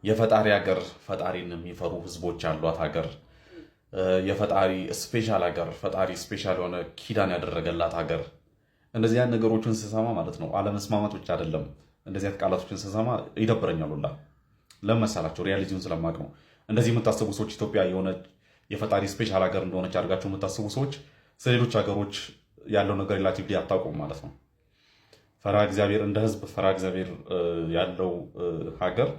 የፈጣሪ ሀገር፣ ፈጣሪን የሚፈሩ ህዝቦች ያሏት ሀገር፣ የፈጣሪ special ሀገር፣ ፈጣሪ special የሆነ ኪዳን ያደረገላት ሀገር፣ እንደዚህ አይነት ነገሮችን ስሰማ ማለት ነው፣ አለመስማማት ብቻ አይደለም፣ እንደዚህ አይነት ቃላቶችን ስሰማ ይደብረኛል ሁላ። ለመሰላቸው reality ውን ስለማቅ ነው። እንደዚህ የምታስቡ ሰዎች፣ ኢትዮጵያ የሆነ የፈጣሪ special ሀገር እንደሆነች አድርጋቸው የምታስቡ ሰዎች ስለሌሎች ሀገሮች ያለው ነገር relatively አታውቁም ማለት ነው። ፈሪሃ እግዚአብሔር፣ እንደ ህዝብ ፈሪሃ እግዚአብሔር ያለው ሀገር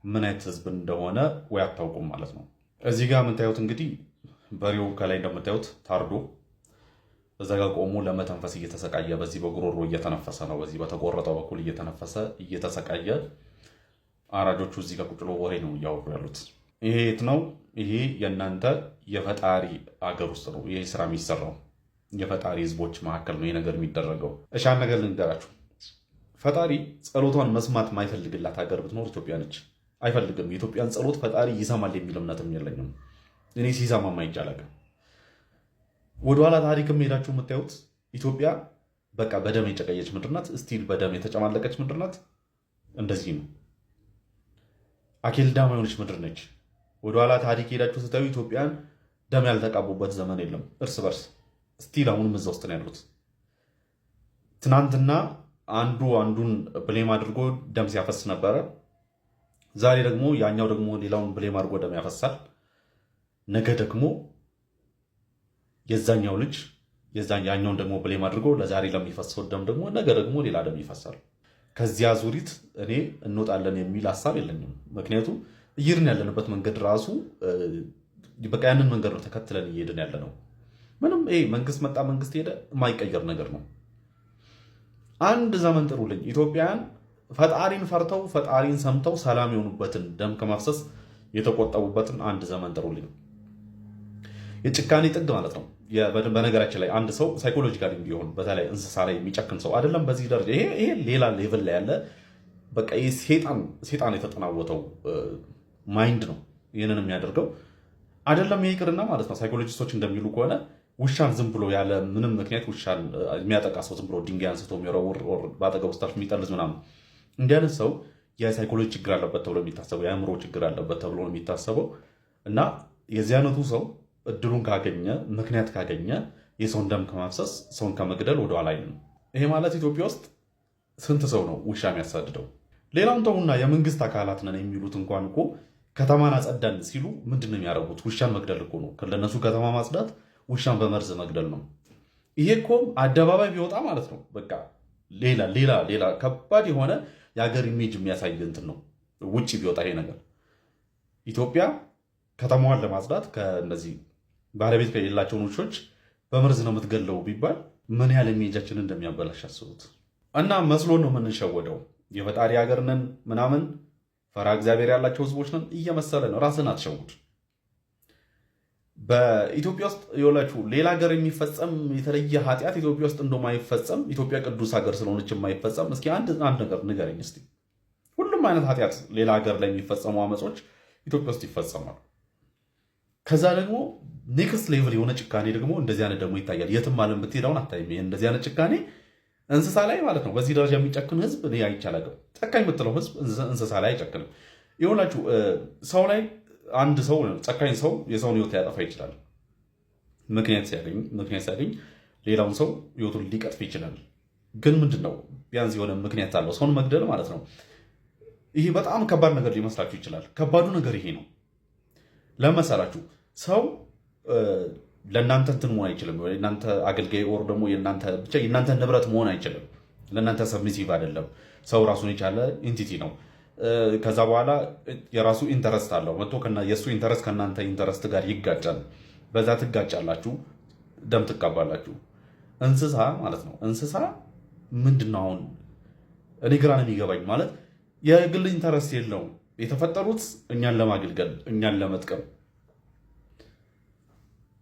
ምን አይነት ህዝብ እንደሆነ ወይ አታውቁም ማለት ነው። እዚህ ጋር የምታዩት እንግዲህ በሬው ከላይ እንደምታዩት ታርዶ እዛ ጋር ቆሞ ለመተንፈስ እየተሰቃየ፣ በዚህ በጉሮሮ እየተነፈሰ ነው። በዚህ በተቆረጠው በኩል እየተነፈሰ እየተሰቃየ፣ አራጆቹ እዚህ ጋር ቁጭ ብለው ወሬ ነው እያወሩ ያሉት። ይሄ የት ነው? ይሄ የእናንተ የፈጣሪ አገር ውስጥ ነው ይሄ ስራ የሚሰራው። የፈጣሪ ህዝቦች መካከል ነው ይሄ ነገር የሚደረገው። እሺ፣ አንድ ነገር ልንገራችሁ። ፈጣሪ ጸሎቷን መስማት የማይፈልግላት ሀገር ብትኖር ኢትዮጵያ ነች። አይፈልግም። የኢትዮጵያን ጸሎት ፈጣሪ ይሰማል የሚል እምነትም የለኝም። እኔ ሲሰማም አይቼ አላውቅም። ወደኋላ ታሪክም ሄዳችሁ የምታዩት ኢትዮጵያ በቃ በደም የጨቀየች ምድር ናት። Still በደም የተጨማለቀች ምድር ናት። እንደዚህ ነው። አኬልዳማ የሆነች ምድር ነች። ወደኋላ ታሪክ ሄዳችሁ ስታዩ ኢትዮጵያን ደም ያልተቃቡበት ዘመን የለም። እርስ በርስ still አሁንም እዛ ውስጥ ነው ያሉት። ትናንትና አንዱ አንዱን blame አድርጎ ደም ሲያፈስ ነበረ። ዛሬ ደግሞ ያኛው ደግሞ ሌላውን blame አድርጎ ደም ያፈሳል። ነገ ደግሞ የዛኛው ልጅ ያኛውን ደግሞ blame አድርጎ ለዛሬ ለሚፈሰው ደም ደግሞ ነገ ደግሞ ሌላ ደም ይፈሳል። ከዚያ ዙሪት እኔ እንወጣለን የሚል ሀሳብ የለኝም። ምክንያቱም እየሄድን ያለንበት መንገድ ራሱ በቃ ያንን መንገድ ነው ተከትለን እየሄድን ያለ ነው። ምንም ይሄ መንግስት መጣ መንግስት ሄደ የማይቀየር ነገር ነው። አንድ ዘመን ጥሩልኝ፣ ኢትዮጵያን ፈጣሪን ፈርተው ፈጣሪን ሰምተው ሰላም የሆኑበትን፣ ደም ከማፍሰስ የተቆጠቡበትን አንድ ዘመን ጥሩልኝ። የጭካኔ ጥግ ማለት ነው። በነገራችን ላይ አንድ ሰው psychologically ቢሆን በተለይ እንስሳ ላይ የሚጨክን ሰው አይደለም በዚህ ደረጃ፣ ይሄ ሌላ level ላይ ያለ በቃ ሴጣን የተጠናወተው mind ነው ይህንን የሚያደርገው። አይደለም ይሄ ይቅርና ማለት ነው፣ ሳይኮሎጂስቶች እንደሚሉ ከሆነ ውሻን ዝም ብሎ ያለ ምንም ምክንያት ውሻን የሚያጠቃ ሰው፣ ዝም ብሎ ድንጋይ አንስቶ የሚወረውር፣ በአጠገቡ ስታልፍ የሚጠልዝ ምናምን፣ እንዲህ አይነት ሰው የ psychology ችግር አለበት ተብሎ የሚታሰበው፣ የአእምሮ ችግር አለበት ተብሎ ነው የሚታሰበው። እና የዚህ አይነቱ ሰው እድሉን ካገኘ፣ ምክንያት ካገኘ የሰውን ደም ከማፍሰስ፣ ሰውን ከመግደል ወደኋላ አይልም። ይሄ ማለት ኢትዮጵያ ውስጥ ስንት ሰው ነው ውሻ የሚያሳድደው? ሌላውን ተውና የመንግስት አካላት ነን የሚሉት እንኳን እኮ ከተማን አጸዳን ሲሉ ምንድን ነው የሚያደርጉት? ውሻን መግደል እኮ ነው። ለእነሱ ከተማ ማጽዳት ውሻን በመርዝ መግደል ነው። ይሄ እኮ አደባባይ ቢወጣ ማለት ነው በቃ ሌላ ሌላ ሌላ ከባድ የሆነ የሀገር image የሚያሳይ እንትን ነው። ውጭ ቢወጣ ይሄ ነገር፣ ኢትዮጵያ ከተማዋን ለማጽዳት ከእነዚህ ባለቤት ከሌላቸውን ውሾች በመርዝ ነው የምትገለው ቢባል ምን ያህል image ኣችንን እንደሚያበላሽ አስቡት። እና መስሎን ነው የምንሸወደው። የፈጣሪ ሀገር ነን ምናምን፣ ፈሪሃ እግዚአብሔር ያላቸው ህዝቦች ነን እየመሰለ ነው። ራስን አትሸውድ። በኢትዮጵያ ውስጥ የወላችሁ ሌላ ሀገር የሚፈጸም የተለየ ኃጢአት ኢትዮጵያ ውስጥ እንደማይፈጸም፣ ኢትዮጵያ ቅዱስ ሀገር ስለሆነች የማይፈጸም እስኪ አንድ አንድ ነገር ንገረኝ እስቲ። ሁሉም አይነት ኃጢአት፣ ሌላ ሀገር ላይ የሚፈጸሙ አመጾች ኢትዮጵያ ውስጥ ይፈጸማሉ። ከዛ ደግሞ next level የሆነ ጭካኔ ደግሞ እንደዚህ አይነት ደግሞ ይታያል። የትም ዓለም ብትሄድ አሁን አታይም። እንደዚህ አይነት ጭካኔ እንስሳ ላይ ማለት ነው። በዚህ ደረጃ የሚጨክን ህዝብ እኔ አይቼ አላውቅም። ጨካኝ የምትለው ህዝብ እንስሳ ላይ አይጨክንም። ይኸውላችሁ፣ ሰው ላይ አንድ ሰው፣ ጨካኝ ሰው የሰውን ህይወት ሊያጠፋ ይችላል። ምክንያት ሲያገኝ ሌላውን ሰው ህይወቱን ሊቀጥፍ ይችላል። ግን ምንድን ነው፣ ቢያንስ የሆነ ምክንያት አለው ሰውን መግደል ማለት ነው። ይሄ በጣም ከባድ ነገር ሊመስላችሁ ይችላል። ከባዱ ነገር ይሄ ነው። ለመሰላችሁ ሰው ለእናንተ እንትን መሆን አይችልም። የእናንተ አገልጋይ or ደግሞ የእናንተ ብቻ የእናንተ ንብረት መሆን አይችልም። ለእናንተ submissive አይደለም። ሰው ራሱን የቻለ entity ነው። ከዛ በኋላ የራሱ interest አለው። መጥቶ የእሱ interest ከእናንተ interest ጋር ይጋጫል። በዛ ትጋጫላችሁ፣ ደም ትቃባላችሁ። እንስሳ ማለት ነው። እንስሳ ምንድን ነው፣ አሁን እኔ ግራ ነው የሚገባኝ። ማለት የግል interest የለውም። የተፈጠሩት እኛን ለማገልገል፣ እኛን ለመጥቀም።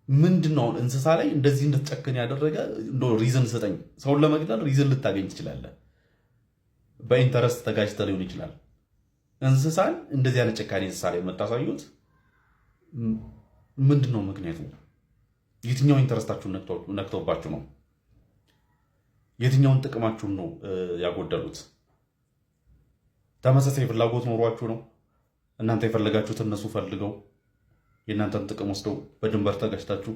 ምንድን ነው አሁን እንስሳ ላይ እንደዚህ እንድትጨክን ያደረገ reason ስጠኝ። ሰውን ለመግደል reason ልታገኝ ትችላለህ። በ interest ተጋጭተህ ሊሆን ይችላል። እንስሳን እንደዚህ አይነት ጭካኔ እንስሳ ላይ የምታሳዩት ምንድን ነው ምክንያቱ? የትኛው interest ኣችሁን ነክተውባችሁ ነው? የትኛውን ጥቅማችሁን ነው ያጎደሉት? ተመሳሳይ ፍላጎት ኖሯችሁ ነው? እናንተ የፈለጋችሁት እነሱ ፈልገው የእናንተን ጥቅም ወስደው በድንበር ተጋጭታችሁ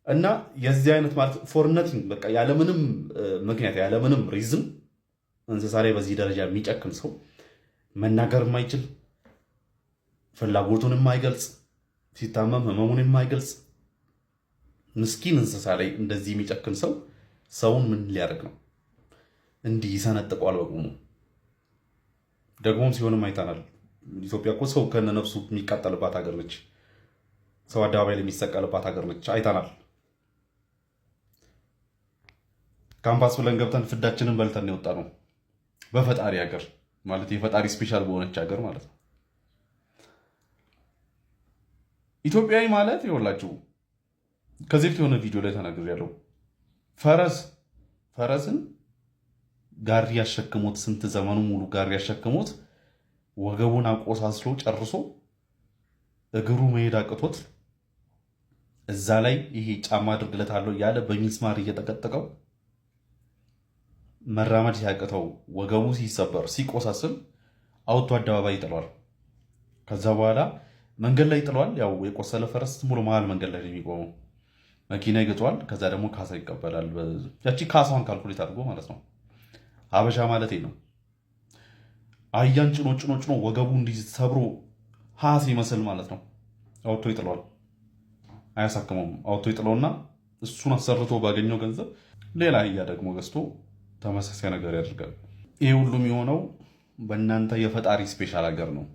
እና የዚህ አይነት ማለት for nothing፣ በቃ ያለምንም ምክንያት፣ ያለምንም reason እንስሳ ላይ በዚህ ደረጃ የሚጨክን ሰው፣ መናገር የማይችል፣ ፍላጎቱን የማይገልጽ፣ ሲታመም ህመሙን የማይገልጽ ምስኪን እንስሳ ላይ እንደዚህ የሚጨክን ሰው ሰውን ምን ሊያደርግ ነው? እንዲህ ይሰነጥቀዋል በቁሙ። ደግሞም ሲሆንም አይተናል። ኢትዮጵያ እኮ ሰው ከነነፍሱ የሚቃጠልባት ሀገር ነች። ሰው አደባባይ ላይ የሚሰቀልባት ሀገር ነች። አይተናል። ካምፓስ ብለን ገብተን ፍዳችንን በልተን የወጣነው። በፈጣሪ ሀገር ማለት የፈጣሪ special በሆነች ሀገር ማለት ነው። ኢትዮጵያዊ ማለት ይኸውላችሁ ከዚህ በፊት የሆነ ቪዲዮ ላይ ተናግሬያለሁ። ፈረስን ጋሪ ያሸክሞት፣ ስንት ዘመኑ ሙሉ ጋሪ ያሸክሞት፣ ወገቡን አቆሳስሎ ጨርሶ እግሩ መሄድ አቅቶት እዛ ላይ ይሄ ጫማ አድርግለታለሁ እያለ በሚስማር እየጠቀጠቀው መራመድ ሲያቅተው፣ ወገቡ ሲሰበር፣ ሲቆሳስል አውጥቶ አደባባይ ይጥለዋል። ከዛ በኋላ መንገድ ላይ ይጥለዋል። ያው የቆሰለ ፈረስ ሙሉ መሀል መንገድ ላይ ነው የሚቆመው። መኪና ይገጨዋል። ከዛ ደግሞ ካሳ ይቀበላል። ያቺ ካሳዋን calculate አድርጎ ማለት ነው። ሀበሻ ማለት ነው። አህያን ጭኖ ጭኖ ጭኖ ወገቡ እንዲህ ሰብሮ ሀ ሲመስል ማለት ነው አውጥቶ ይጥለዋል። አያሳክመውም። አውጥቶ ይጥለውና እሱን አሰርቶ ባገኘው ገንዘብ ሌላ አህያ ደግሞ ገዝቶ ተመሳሳይ ነገር ያደርጋል። ይህ ሁሉም የሆነው በእናንተ የፈጣሪ special ሀገር ነው።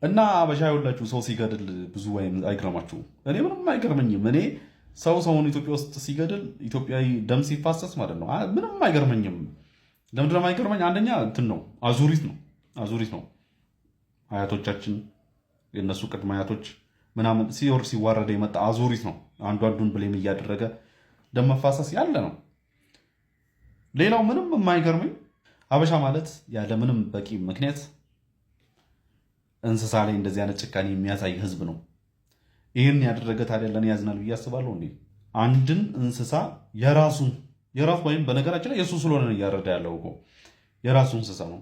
እና አበሻ የወላችሁ ሰው ሲገድል ብዙ አይግረማችሁ። እኔ ምንም አይገርመኝም። እኔ ሰው ሰውን ኢትዮጵያ ውስጥ ሲገድል፣ ኢትዮጵያዊ ደም ሲፋሰስ ማለት ነው፣ ምንም አይገርመኝም። ለምንድን ነው የማይገርመኝ? አንደኛ እንትን ነው፣ አዙሪት ነው፣ አዙሪት ነው። አያቶቻችን፣ የእነሱ ቅድመ አያቶች ምናምን ሲወርድ ሲዋረድ የመጣ አዙሪት ነው። አንዱ አንዱን blame እያደረገ ደም መፋሰስ ያለ ነው። ሌላው ምንም የማይገርመኝ ሀበሻ ማለት ያለ ምንም በቂ ምክንያት እንስሳ ላይ እንደዚህ አይነት ጭካኔ የሚያሳይ ህዝብ ነው። ይህን ያደረገ ታዲያ ለእኔ ያዝናል ብዬ አስባለሁ እንዴ? አንድን እንስሳ የራሱን፣ የራሱ ወይም በነገራችን ላይ የእሱ ስለሆነ እያረዳ ያለው እኮ፣ የራሱ እንስሳ ነው።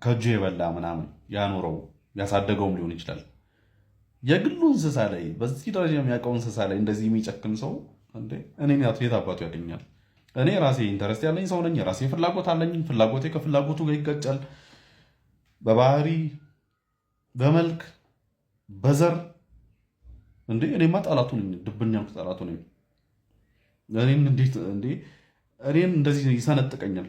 ከእጁ የበላ ምናምን ያኖረው ያሳደገውም ሊሆን ይችላል። የግሉ እንስሳ ላይ፣ በዚህ ደረጃ የሚያውቀው እንስሳ ላይ እንደዚህ የሚጨክን ሰው እኔን የት አባቱ ያገኛል? እኔ ራሴ interest ያለኝ ሰው ነኝ። የራሴ ፍላጎት አለኝ። ፍላጎቴ ከፍላጎቱ ጋር ይጋጫል። በባህሪ፣ በመልክ፣ በዘር እንዴ እኔማ ጠላቱ ነኝ። ድብን ያልኩ ጠላቱ ነኝ። እኔን እንዴት እንዴ እኔን እንደዚህ ይሰነጥቀኛል?